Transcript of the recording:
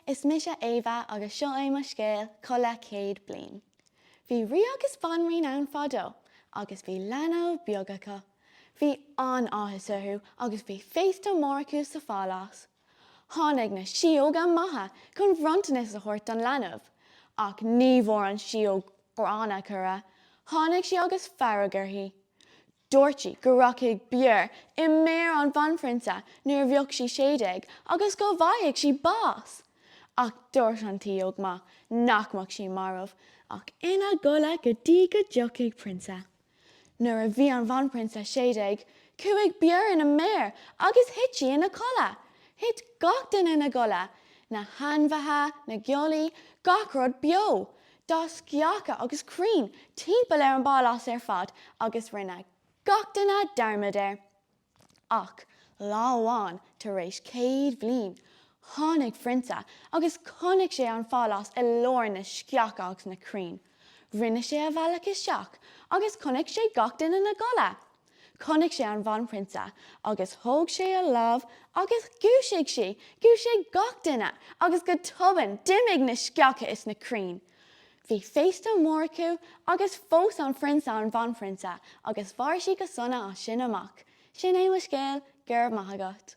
Is mise Éabha agus seo é mo scéal, Codladh 100 Bliain. Bhí rí agus banríon ann fadó agus bhí leanbh beag acu. Bhí an-áthas orthu agus bhí féasta mór acu sa phálás. Tháinig na síóga maithe chun bronntanas a thabhairt don leanbh. Ach ní bhfuair an síóg ghránna cuireadh. Tháinig sí agus fearg uirthi. Dúirt sí go rachaidh bior i mbéar an bhanphrionsa nuair a bheadh sí 16 agus go bhfaighidh sí bás. Ach dúirt an tsidheog maith nach mbeadh sí marbh ach ina gcodladh go dtí go dtiocfaidh prionsa. Nuair a bhí an bhanphrionsa 16, chuaigh bior ina méar agus thit sí ina codladh. Thit gach duine ina gcodladh, na hainmhithe, na gealaí, gach rud beo. D'fhás sceacha agus crainn timpeall ar an bpálás ar fad agus rinne gach duine dearmad air. Ach lá amháin tar éis 100 bhliain, tháinig phrionsa agus chonaic sé an phálás i lár na sceacha agus na crainn. Rinne sé a bhealach isteach agus chonaic sé gach duine ina gcodladh. Chonaic sé an bhanphrionsa agus thóg sé a lámh agus dhúisigh sí, dhúisigh gach duine agus go tobann d'imigh na sceacha is na crainn. Bhí féasta mór acu agus phós an phrionsa an bhanphrionsa agus mhair siad go sona as sin amach. Sin é mo scéal, go raibh maith agat.